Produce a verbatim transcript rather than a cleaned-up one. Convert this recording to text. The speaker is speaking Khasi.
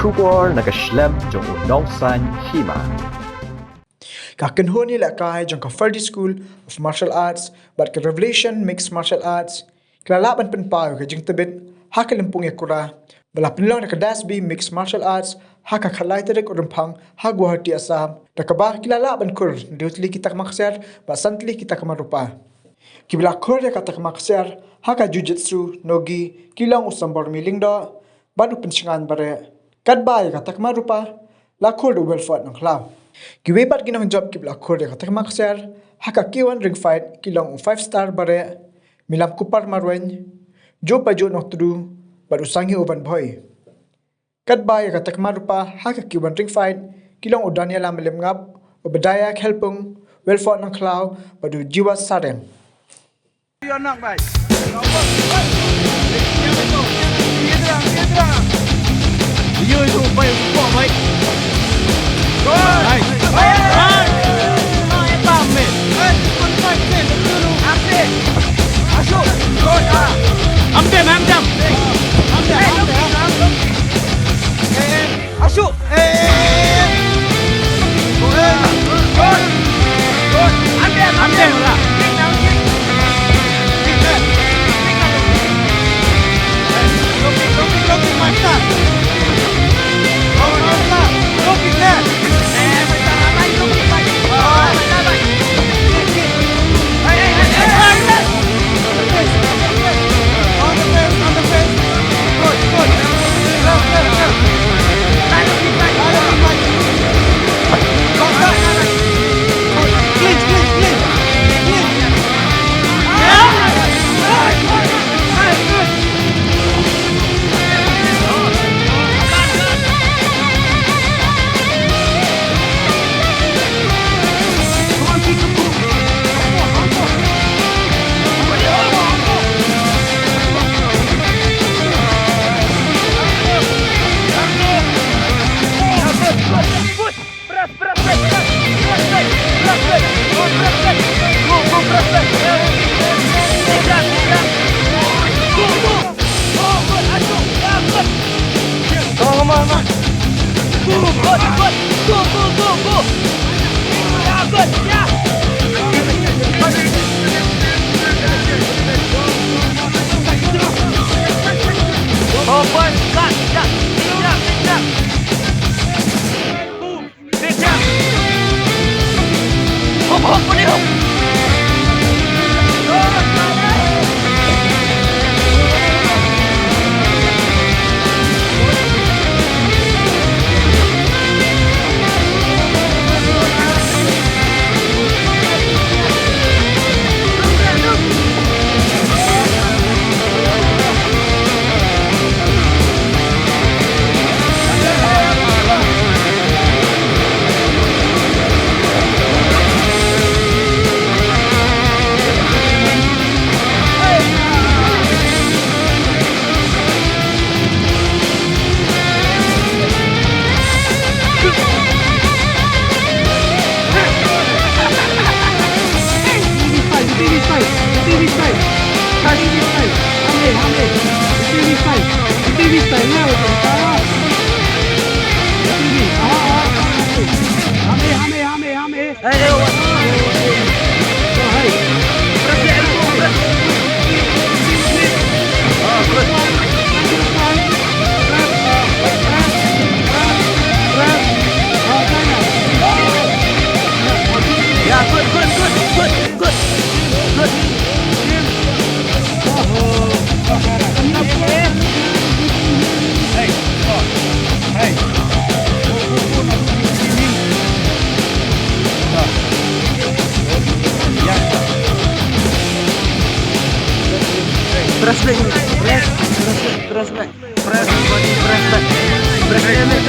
Khubor na ka shlem jong u nongsan hima. Ka kynhun ïalehkai jong ka Ferdie School of Martial Arts bad ka Revelation Mixed Martial Arts ki la lah ban pynpaw ïa ka jingtbit ha ka lympung ïakura ba la pynlong da ka Das B Mixed Martial Arts ha ka khatlai tarik u Rymphang ha Guwahati, Assam, da kaba ki la lah ban khur da u tylli ki takma ksiar bad san tylli ki takma rupa. Kiba la khur ïa ka takma ksiar ha ka Jiu-Jitsu, Nogi, ki long u Sambormi Lyngdoh bad u Pynshngaiñ Bareh, katba ïa ka takma rupa la khur da u Wilford Nongkhlaw. Kiwei pat ki nongjop kiba la khur ïa ka takma ksiar ha ka K one Ring Fight ki long u Five Star Bareh, Milam Kupar Marwein, Joe Pajo Nongtdu bad u Sangeh Uban Bhoi. Katba ïa ka takma rupa ha ka K one Ring Fight ki long u Daniela Mylliemngap, Obadiah Khelpung, Wilford Nongkhlaw bad u Jiwa Sareng. Press back, press, press back, press back. Press, press back. Press back.